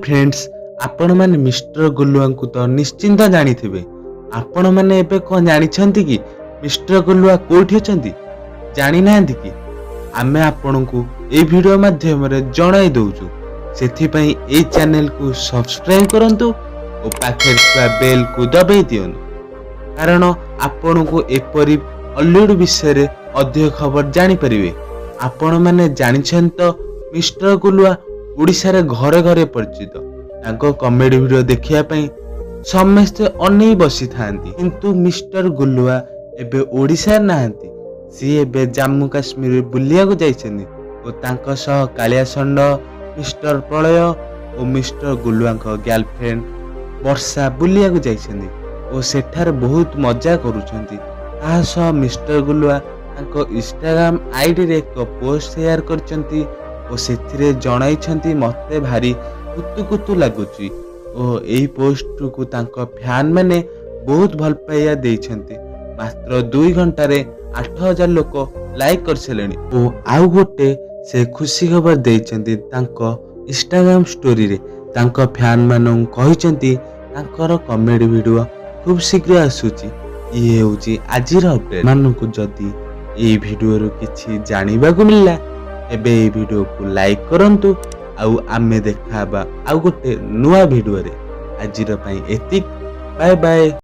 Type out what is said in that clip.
Friends, ଆପଣମାନେ mister ଗୁଲୁଆଙ୍କୁ ତ ନିଶ୍ଚିନ୍ତ ଜାଣିଥିବେ। ଆପଣମାନେ ଏବେ କ'ଣ ଜାଣିଛନ୍ତି କି ମିଷ୍ଟର ଗୁଲୁଆ କୋଉଠି ଅଛନ୍ତି? ଜାଣିନାହାନ୍ତି କି? ଆମେ ଆପଣଙ୍କୁ ଏଇ ଭିଡ଼ିଓ ମାଧ୍ୟମରେ ଜଣାଇ ଦେଉଛୁ। ସେଥିପାଇଁ ଏଇ ଚ୍ୟାନେଲକୁ ସବସ୍କ୍ରାଇବ କରନ୍ତୁ ଓ ପାଖରେ ଥିବା ବେଲକୁ ଦବାଇ ଦିଅନ୍ତୁ, କାରଣ ଆପଣଙ୍କୁ ଏପରି ଅଲିଉଡ ବିଷୟରେ ଅଧିକ ଖବର ଜାଣିପାରିବେ। ଆପଣମାନେ ଜାଣିଛନ୍ତି ତ, ମିଷ୍ଟର ଗୁଲୁଆ ଓଡ଼ିଶାରେ ଘରେ ଘରେ ପରିଚିତ। ତାଙ୍କ କମେଡି ଭିଡ଼ିଓ ଦେଖିବା ପାଇଁ ସମସ୍ତେ ଅନେଇ ବସିଥାନ୍ତି। କିନ୍ତୁ ମିଷ୍ଟର ଗୁଲୁଆ ଏବେ ଓଡ଼ିଶାରେ ନାହାନ୍ତି। ସିଏ ଏବେ ଜାମ୍ମୁ କାଶ୍ମୀର ବୁଲିବାକୁ ଯାଇଛନ୍ତି ଓ ତାଙ୍କ ସହ କାଳିଆ ଷଣ୍ଢ, ମିଷ୍ଟର ପ୍ରଳୟ ଓ ମିଷ୍ଟର ଗୁଲୁଆଙ୍କ ଗାର୍ଲଫ୍ରେଣ୍ଡ ବର୍ଷା ବୁଲିବାକୁ ଯାଇଛନ୍ତି ଓ ସେଠାରେ ବହୁତ ମଜା କରୁଛନ୍ତି। ତାହା ସହ ମିଷ୍ଟର ଗୁଲୁଆ ତାଙ୍କ ଇନଷ୍ଟାଗ୍ରାମ ଆଇଡିରେ ଏକ ପୋଷ୍ଟ ସେୟାର କରିଛନ୍ତି ଓ ସେଥିରେ ଜଣାଇଛନ୍ତି, "ମୋତେ ଭାରି କୁତୁ କୁତୁ ଲାଗୁଛି" ଓ ଏହି ପୋଷ୍ଟକୁ ତାଙ୍କ ଫ୍ୟାନ୍ ମାନେ ବହୁତ ଭଲ ପାଇବା ଦେଇଛନ୍ତି। ମାତ୍ର 2 ଘଣ୍ଟାରେ 8000 ଲୋକ ଲାଇକ୍ କରିସାରିଲେଣି। ଓ ଆଉ ଗୋଟେ ସେ ଖୁସି ଖବର ଦେଇଛନ୍ତି ତାଙ୍କ ଇନଷ୍ଟାଗ୍ରାମ ଷ୍ଟୋରିରେ। ତାଙ୍କ ଫ୍ୟାନ୍ ମାନଙ୍କୁ କହିଛନ୍ତି, ତାଙ୍କର କମେଡି ଭିଡ଼ିଓ ଖୁବ୍ ଶୀଘ୍ର ଆସୁଛି। ଇଏ ହେଉଛି ଆଜିର ଅପଡେଟ୍ ମାନଙ୍କୁ। ଯଦି ଏଇ ଭିଡ଼ିଓରୁ କିଛି ଜାଣିବାକୁ ମିଳିଲା, ଏବେ ଏଇ ଭିଡ଼ିଓକୁ ଲାଇକ୍ କରନ୍ତୁ। ଆଉ ଆମେ ଦେଖା ହେବା ଆଉ ଗୋଟେ ନୂଆ ଭିଡ଼ିଓରେ। ଆଜିର ପାଇଁ ଏତିକି। Bye bye.